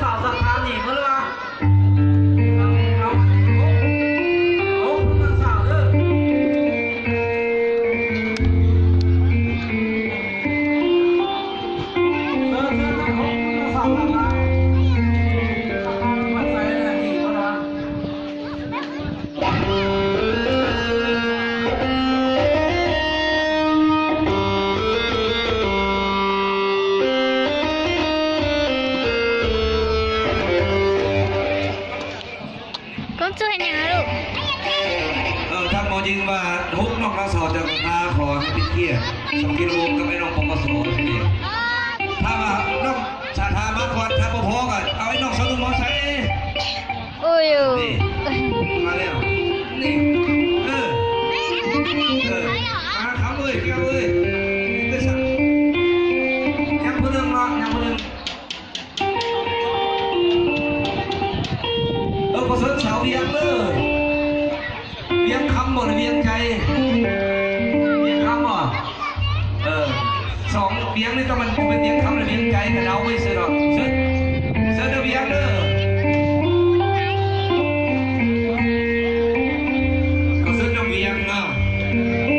Xav xav ni mab lub a. Hoob, hoob xav lawm. Koob txuj hais niam lawm. Thaj mo yeej mas hub noog no xaus cov nqha qhov pib kiag, xaus kiag lub kab ib noog pov kos xos. Thaj mas noog xav thaj mas kuv thaj pov pov kom au ib noog xaus tus mov saib. Ui, khab ui, khab ui, nyab phu neeg no, nyab phu neeg. Koj xav xaus viav lawm, viav khab mas viav cai, viav khab mas. Xaus viav li tau mas viav khab los viav cai ka dau ua xwb los xwb, xwb rau viav lawm. Koj xav rau viav no,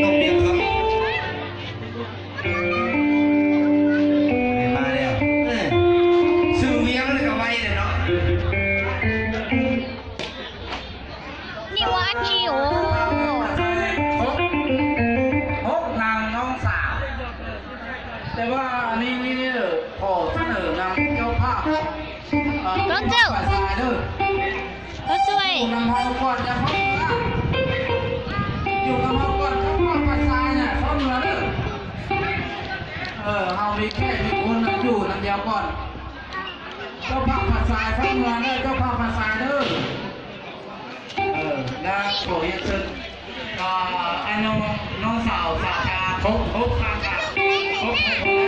rau viav khab. Xwb viav li ka vai no. Ni ua dab tsi os? Hoob, hoob nag noob xav. Tes vaj ni ni ni, thom sab nawm nag cov phaj. Koob txuj, koob txuj, yus nag hmo koj cov phaj phaj xais na, txhob nws lawm. Hau me khej me kuv nag yus nag yau koj, cov phaj phaj xais txhob nws lawm, cov phaj phaj xais na. Dab tsi yog xwb, noob xaus xav tas, hoob, hoob, hoob.